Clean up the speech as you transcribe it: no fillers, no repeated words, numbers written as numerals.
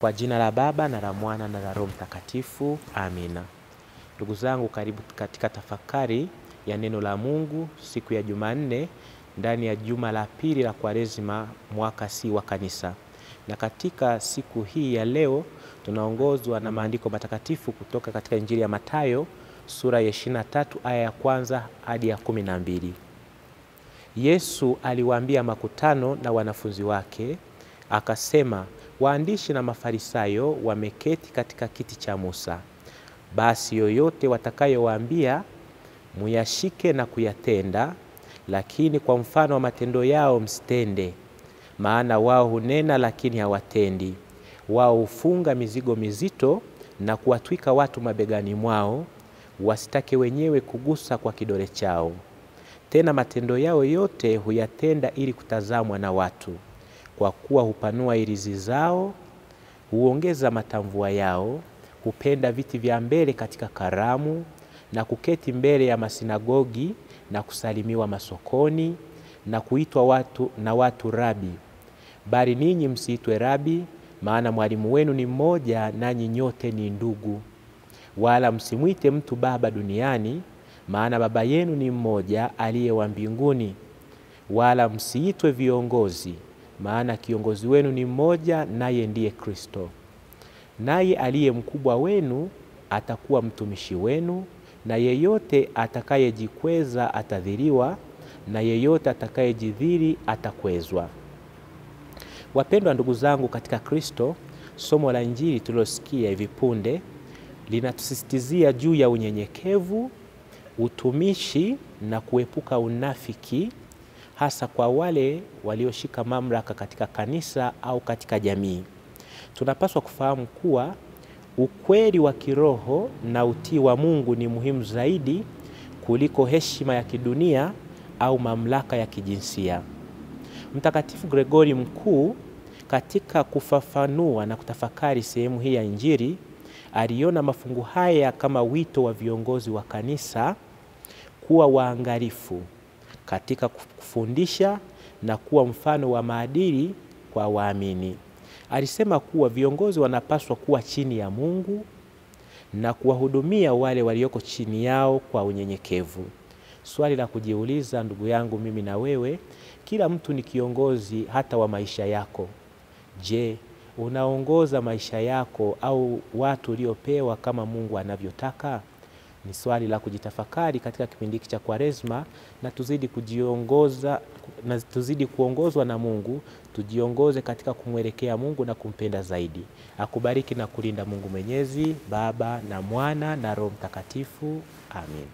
Kwa jina la Baba na la Mwana na la Roho Mtakatifu, amina. Ndugu zangu, karibu katika tafakari ya neno la Mungu siku ya Jumanne ndani ya juma la pili la Kwaresima mwaka C wa Kanisa. Na katika siku hii ya leo tunaongozwa na maandiko matakatifu kutoka katika Injili ya Mathayo sura ya 23 aya ya kwanza hadi ya 12. Yesu aliwaambia makutano na wanafunzi wake akasema, waandishi na Mafarisayo wameketi katika kiti cha Musa. Basi yoyote watakayowaambia muyashike na kuyatenda, lakini kwa mfano wa matendo yao msitende, maana wao hunena lakini hawatendi. Wao hufunga mizigo mizito na kuwatwika watu mabegani mwao, wasitake wenyewe kugusa kwa kidole chao. Tena matendo yao yote huyatenda ili kutazamwa na watu. Kwa kuwa hupanua irizi zao, huongeza matamvua yao, hupenda viti vya mbele katika karamu, na kuketi mbele ya masinagogi, na kusalimiwa masokoni, na kuitwa watu na watu rabi. Bali ninyi msiitwe rabi, maana mwalimu wenu ni mmoja, nanyi nyote ni ndugu. Wala msimwite mtu baba duniani, maana baba yenu ni mmoja aliye wa mbinguni. Wala msiitwe viongozi, maana kiongozi wenu ni mmoja, naye ndiye Kristo. Naye aliye mkubwa wenu atakuwa mtumishi wenu, na yeyote atakayejikweza atadhiriwa, na yeyote atakayejidhiri atakwezwa. Wapendwa ndugu zangu katika Kristo, somo la Injili tulilosikia hivi punde linatusisitizia juu ya unyenyekevu, utumishi na kuepuka unafiki, hasa kwa wale walioshika mamlaka katika kanisa au katika jamii. Tunapaswa kufahamu kuwa ukweli wa kiroho na utii wa Mungu ni muhimu zaidi kuliko heshima ya kidunia au mamlaka ya kijinsia. Mtakatifu Gregori Mkuu, katika kufafanua na kutafakari sehemu hii ya Injili, aliona mafungu haya kama wito wa viongozi wa kanisa kuwa waangalifu katika kufundisha na kuwa mfano wa maadili kwa waamini. Alisema kuwa viongozi wanapaswa kuwa chini ya Mungu na kuwahudumia wale walioko chini yao kwa unyenyekevu. Swali la kujiuliza, ndugu yangu, mimi na wewe, kila mtu ni kiongozi hata wa maisha yako. Je, unaongoza maisha yako au watu uliopewa kama Mungu anavyotaka? Ni swali la kujitafakari katika kipindi cha Kwaresma, na tuzidi kujiongoza na tuzidi kuongozwa na Mungu, tujiongoze katika kumwelekea Mungu na kumpenda zaidi. Akubariki na kulinda Mungu Mwenyezi, Baba na Mwana na Roho Mtakatifu. Amin.